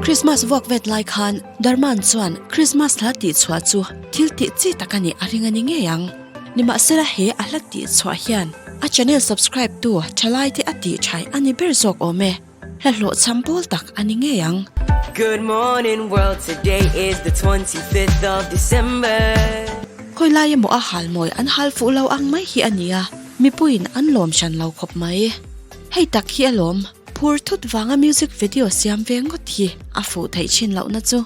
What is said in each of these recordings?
Christmas vuak vet lai khan Darman chuan Christmas hla tih chhuah chu thil tih chi tak a nih a ring a ni ngei ang. Nimahsela he a hla tih chhuah hian a channel subscribe tu thalai te a tih thaih a ni ber zawk awm e. Hla hlawhchham pawl tak a ni ngei ang. Good morning world today is the 25th of December. Khawi lai emaw a hal mawi an hal fuh lo ang mai hi a ni a, mipuiin an lawm hran lo khawp mai. Hei tak hi a lawm, phur thut vanga music video siam ve ngawt hi a fuh theih thin lohna chu.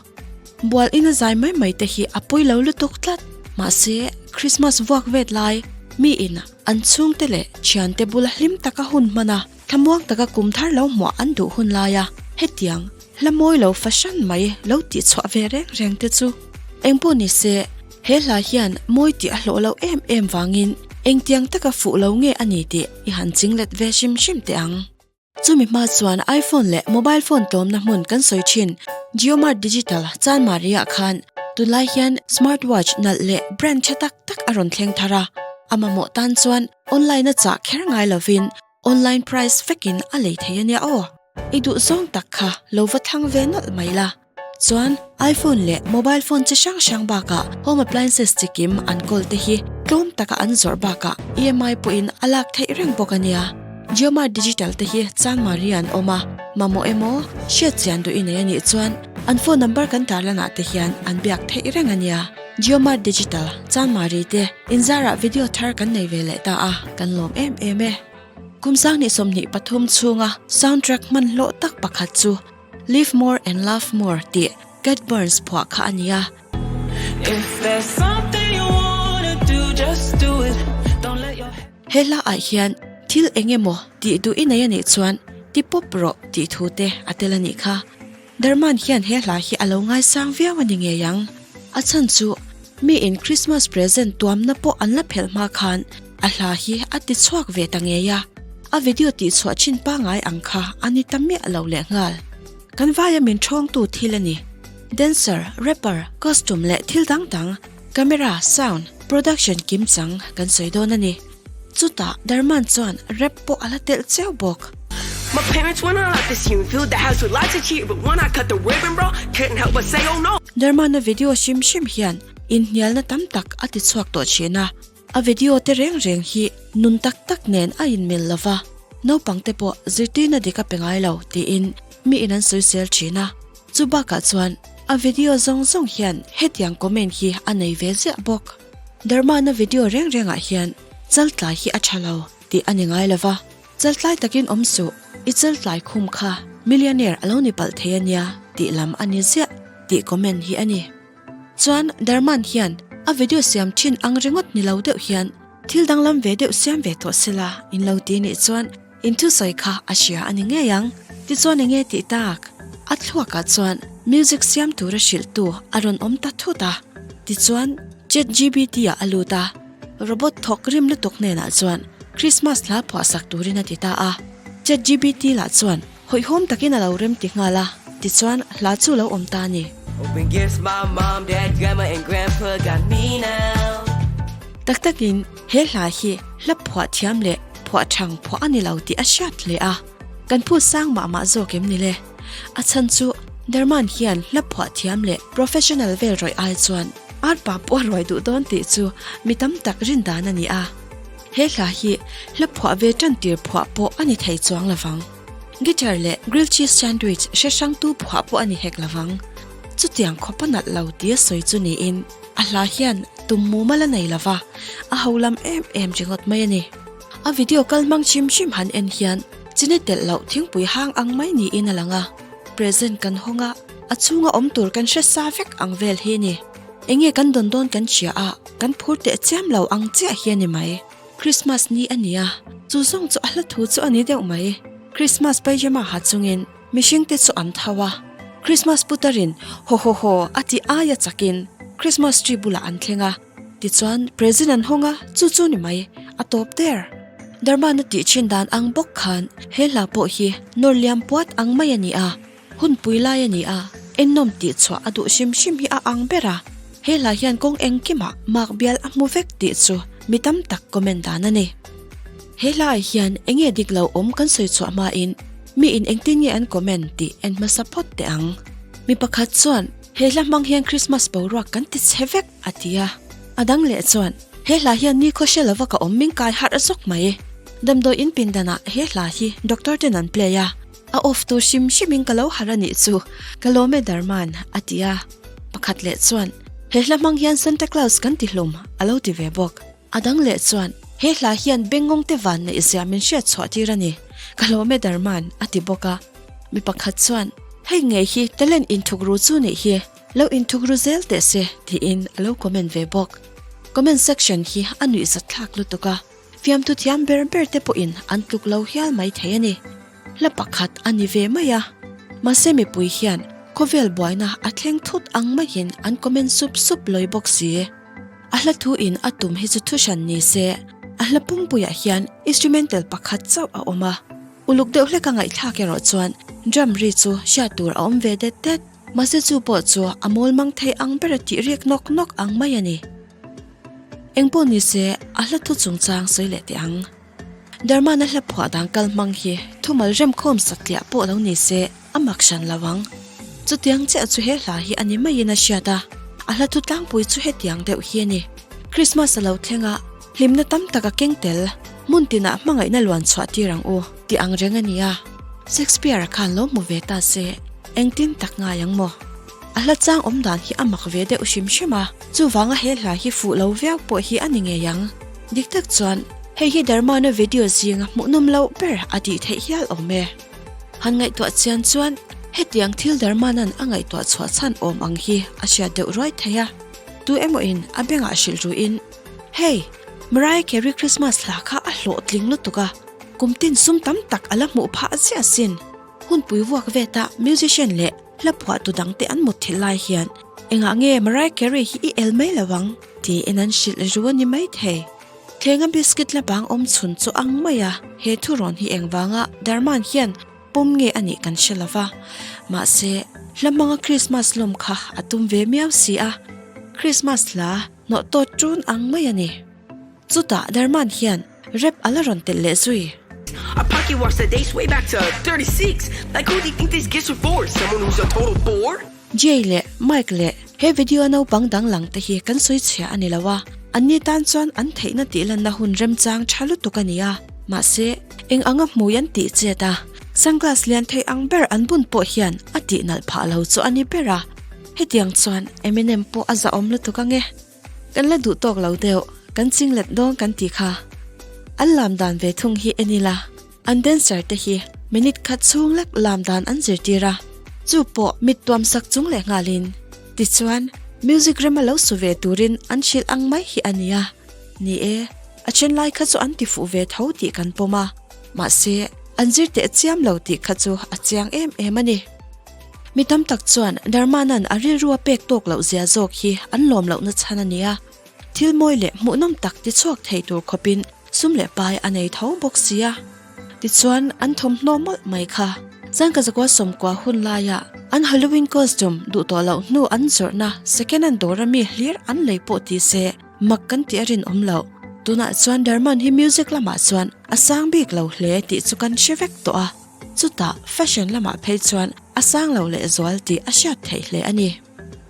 Bual ina zai mai mai te hi a pawi lo lutuk tlat. Mahse, Christmas vuak vet lai, miin an chhungte leh thiante bula hlim taka hun hman a, Thlamuang taka kum thar lo hmuah an duh hun laia hetiang hla mawi lo fahran mai lo tih chhuah ve reng reng te chu engpawh ni se, he hla hian mawi tih a hlawh lo em em vangin engtiang taka fuh lo nge a ni tih i han ching let ve hrim hrim teh ang. Chumi hma chuan iPhone leh mobile phone tlawmna hmun kan sawi thin JioMart Digital Chanmari-ah khan tunlai hian smartwatch nalh leh brand tha tak tak a rawn thleng thar a, a mamawh tan chuan online a chah kher ngai lovin Online price vekin a lei thei ania aw. I duh zawng tak kha lo va thlang ve nawlh mai la. Chuan iPhone leh mobile phone chi hrang hrang bakah home appliances chi kim an kawl te hi tlawm taka an zawrh bakah EMI pawhin a lak theih reng bawk ania. JioMart Digital te hi Chanmari an awm a, mamawh emaw hriat chian duh i nei anih chuan an phone number kan tarlanah te hian an biak theih reng ania. JioMart Digital, Chanmari te inzarah video thar kan nei ve leh ta a, kan lawm em em e. Kum sanghnih 23 chhunga soundtrack hman hlawh tak pakhat chu Live More and Laugh More tih Cat Burns phuah kha a ni a. He hla ah hian thil eng emaw tih duh i nei a nih chuan ti pawp rawh tih thu te a tel a nih kha. Darman hian he hla hi a lo ngaisang viau a ni ngei ang. A chhan chu mi in Christmas present tuamna pawh an la phelh hma khan a hla hi a ti chhuak ve ta ngei a. A video tih chhuah chin pangai ang kha a ni ta miah lo leh nghal. Kan vaia min thawngtu thil a ni. Dancer, rapper, costume leh thil dang dang, camera, sound, production kim chang kan sawi dawn a ni. Chutah Darman chuan rap pawh a la telh cheu bawk. My parents went all out this year and filled the house with lots of cheer but when I cut the ribbon bro couldn't help but say oh no. Darmana video hrim hrim hian inhnialna tam tak a ti chhuak tawh thin a, a video te reng reng hi nun tak tak nen a inmil lo va, naupang te pawh zirtirna dik a pe ngai lo tiin mi in an sawisel thin a, chu bakah chuan a video zawng zawng hian hetiang comment hi a nei ve ziah bawk. Dharmana video reng rengah hian chaltlai hi a tha lo tih a ni ngai lo va, chaltlai takin awm suh, i chaltlai khum kha millionaire a lo ni palh thei a nia tih lam a ni ziah tih comment hi a ni. Chuan Dharman hian a video siam thin ang ringawt ni lo deuh hian thil danglam ve deuh siam ve tawh sela in lo ti nih chuan in thusawi kha a hria a ni ngei ang. Tichuan enge tih tak? A thluakah chuan music siam tura hrilhtu a rawn awm ta thut a. Tichuan ChatGPT ah a lut a, robot thawk rim lutuk hnenah chuan Christmas hla phuah sak turin a ti ta a. ChatGPT lah chuan hawihhawm takin a lo rem ti nghal a, tichuan hla chu lo awm ta a ni. Open gifts my mom, dad, grandma and grandpa got me now. Tak takin he hla hi hla phuah thiam leh phuah thang phuah a ni lo tih a hriat hle a, kan phut sang mah mah zawk em ni le? A chhan chu Darman hian hla phuah thiam leh professional vel rawih ai chuan arpa pawh a ruai duh dawn tih chu mi tam tak rin dan a ni a. He hla hi hla phuah ve tan tir phuah pawh a ni thei chuang lovang. Guitar leh grilled cheese sandwich hre hrangtu phuah pawh a ni hek lovang. Chutiang khawp a nalh lo tia sawi chu niin a hla hian tum mumal a nei lova, a holam em em ringawt mai a ni. A video kal hmang hrim hrim han en hian chini telh loh thingpui hang ang mai niin a lang a, present kan hawng a, a chhunga awm tur kan hre sa vek ang vel hi a ni. Enge kan dawn dawn kan hria a, kan phur teh chiam lo ang chiah hi a ni mai. Christmas ni a ni a, chu zawng chu a hla thu chu a ni deuh mai. Christmas pyjama ha chungin mihring te chu an tho a, Christmas putarin haw haw haw a tih aia chakin Christmas tree bulah an thleng a, Tichuan present an hawng a, chu chu ni mai, a tawp der. Dharmana tih thin dan ang bawk khan he hla pawh hi nawr liam puat ang mai a ni a, hunpui lai a ni a, ennawm tih chhuah a duh hrim hrim hi a ang ber a, he hla hian kawng engkimah mak bial a hmu vek tih chu mi tam tak comment dan a ni. He hla ah hian enge dik lo awm kan sawi chhuah hmain mi in engtin nge an comment tih en hmasa phawt teh ang. Mi pakhat chuan, He hla hmang hian Krismas boruak kan ti chhe vek, a ti a. A dang leh chuan, He hla hian ni khawhre lova ka awm min kai harh zawk mai. Damdawi in pindanah he hla hi doctor ten an play a, a off tur hrim hrimin ka lo harh a nih chu, ka lawm e Darman, a ti a. Pakhat leh chuan, He hla hmang hian Santa Claus kan ti hlum, a lo ti ve bawk. A dang leh chuan, He hla hian Bengngawng te van neih zia min hriat chhuah tir a ni, ka lawm e Darman, a ti bawk a. Mi pakhat chuan, Hei ngei hi talent inthuk ru chu nih hi, lo inthuk ru zel teh se, tiin a lo comment ve bawk. Comment section hi a nuihzat thlak lutuk a, fiamthu thiam ber ber te pawhin an tluk lo hial mai thei a ni. Hla pakhat a ni ve mai a, mahse mipui hian khawvel buaina a thleng thut ang maiin an comment sup sup lawi bawk si. A hla thu in a tum hi chu thuhran ni se, a hla pumpuiah hian instrumental pakhat chauh a awm a. Uluk deuh hlek a ngaihthlak erawh chuan drum ri chu hriat tur a awm ve det det. Mahse chu pawh chu a mawl mang thei ang ber a tih riak nawk nawk ang mai a ni. Engpawh ni se a hla thu chungchang sawi leh teh ang. Dharmana hla phuah dan kal hmang hi thumal remkhawm satliah pawh lo ni se a mak hran lo ang. Chutiang chiah chu he hla hi a ni maiin a hriat a, a hla thu tlangpui chu hetiang deuh hi a ni. Krismas a lo thleng a, hlimna tam tak a keng tel, hmun tinah hmangaihna luan chhuah tir ang u tih ang reng a ni a. Shakespeare-a khan lo hmu ve ta se, engtin tak ngai ang maw? A hla chang awm dan hi a mak ve deuh hrim hrim a, chuvanga he hla hi fuh lo viau pawh hi a ni ngei ang. Dik tak chuan, hei hi Dharmana video zinga hmuhnawm loh ber a tih theih hial awm e. Han ngaihtuah chian chuan, hetiang thil Dharmana'n a ngaihtuah chhuah chhan awm ang hi a hriat deuh ruai thei a. Tu emawin a bengah hrilh ruin, Hei, Mariah Carey Christmas hla kha a hlawhtling lutuk a, kum tin sum tam tak a la hmuh phah ziah sin. Hunpui vuak veta musician leh hla phuahtu dangte an mut thilh lai hian engah nge Mariah Carey hi i el mai lo ang? tiin an hrilh ru a ni maithei. Thlenga biscuit la bang awm chhun chu ang mai a, he thurawn hi engvanga Dharman hian pawm nge a nih kan hre lo va. Mahse, hla hmanga Krismas lawm kha a tum ve miau si a, Krismas hla hnawh tawt ṭun ang mai a ni. Chutah Dharman hian rap a la rawn telh leh zui. A pocket watch that dates way back to 36 Like who do you think these gifts are for? Someone who's a total bore? Jay leh Mike leh he video a naupang dang lang te hi kan sawi chhia a ni lo a, anni tan chuan an theihna tih lanna hun remchang tha lutuk a ni a, mahse eng anga hmui an tih chet a, sunglass lian thei ang ber an bun pawh hian a tih nalh phah lo chu a ni ber a, hetiang chuan Eminem pawh a zahawm lutuk ange. Kan la duh tawk lo deuh, kan ching let dawn kan tih kha. An lam dan ve thung hi en ila, an dancer te hi minute khat chhung lek lam dan an zirtir a, chu pawh mit tuam sak chung leh nghalin. Tichuan, music rema lo su ve turin an hrilh ang mai hi a nia. Ni e, a then lai kha chu an ti fuh ve tho tih kan pawm a, mahse, an zir teh chiam lo tih kha chu a chiang em em a ni. Mi tam tak chuan Dharmana'n a rilru a pek tawk loh zia zawk hi an lawm lohna chhan a ni a. Thil mawi leh hmuhnawm tak tichhuak thei tur khawpin sum leh pai a nei tho bawk si a. Tichuan, an thawmhnaw mawlh mai kha. Zan ka zakua sawmkua hun laia an Halloween costume duh tawh loh hnu an zawrhna second hand dawra mi hlir an lei pawh ti se mak kan tih a rinawm loh. Tunah chuan Dharman hi music lamah chuan a sang bik lo hle tih chu kan hre vek tawh a. Chutah fashion lamah phei chuan a sang lo leh zual tih a hriat theih hle a ni.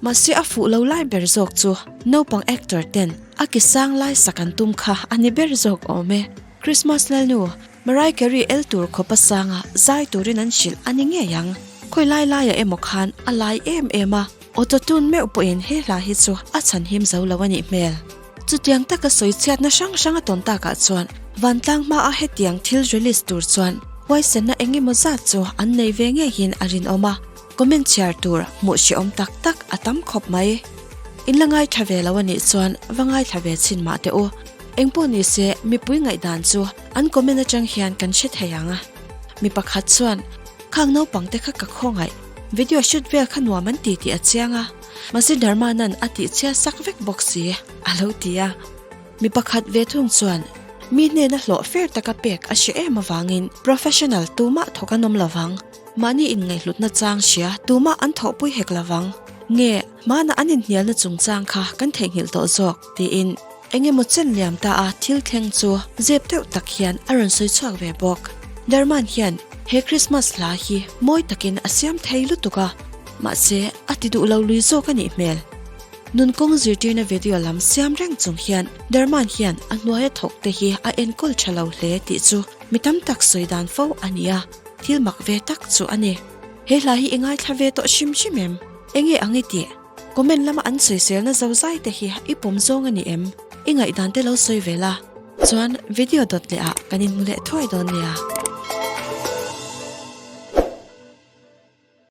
Mahse a fuh lo lai ber zawk chu naupang actor ten a ki sang lai sak an tum kha a ni ber zawk awm e. Christmas Lalnu, Mariah Carey el tur khawpa sanga zai turin an hrilh a ni ngei ang. Khawi lai laiah emaw khan a lai em em a, auto tune meuh pawhin he hla hi chu a chhanhim zo lo a nih hmel. Chutiang taka sawi chhiatna hrang hrang a tawn takah chuan vantlang hmaa hetiang thil release tur chuan huaisenna eng emaw zat chu an nei ve ngeiin a rinawm a, comment chhiar tur hmuh hrehawm tak tak a tam khawp mai. In la ngaithla ve lo a nih chuan va ngaithla ve chhin mah teh u. Engpawh ni se mipui ngaihdan chu an comment atang hian kan hre thei ang. Mi pakhat chuan, Khang naupang te kha ka khawngaih, video shoot vel kha nuam an ti tih a chiang a. Mahse Dharmana'n a tih chhia sak vek bawk si, a lo ti a. Mi pakhat ve thung chuan mi hnena hlawh fair taka pek a hre em avangin professional tumah thawk an awm lovang, mahni inngaihhlutna chang hria tumah an thawhpui hek lovang, nge hmana an inhnialna chungchang kha kan theihnghilh tawh zawk tiin eng emaw chen liam ta a thil thleng chu zep deuh tak hian a rawn sawi chhuak ve bawk. Dharman hian he Christmas hla hi mawi takin a siam thei lutuk a. Mahse, a ti duh lo lui zawk a nih hmel. Nun kawng zirtirna video lam siam reng chung hian Derman hian a hnuaia thawk te hi a enkawl tha lo hle tih chu mi tam tak sawi dan fo a ni a, thil mak ve tak chu a ni. He hla hi i ngaithla ve tawh hrim hrim em? Enge ang i tih? Comment lama an sawiselna zozai te hi i pawm zawng a ni em? I ngaihdan te lo sawi ve la. Chuan video dawt leh ah kan inhmu leh thuai dawn nia.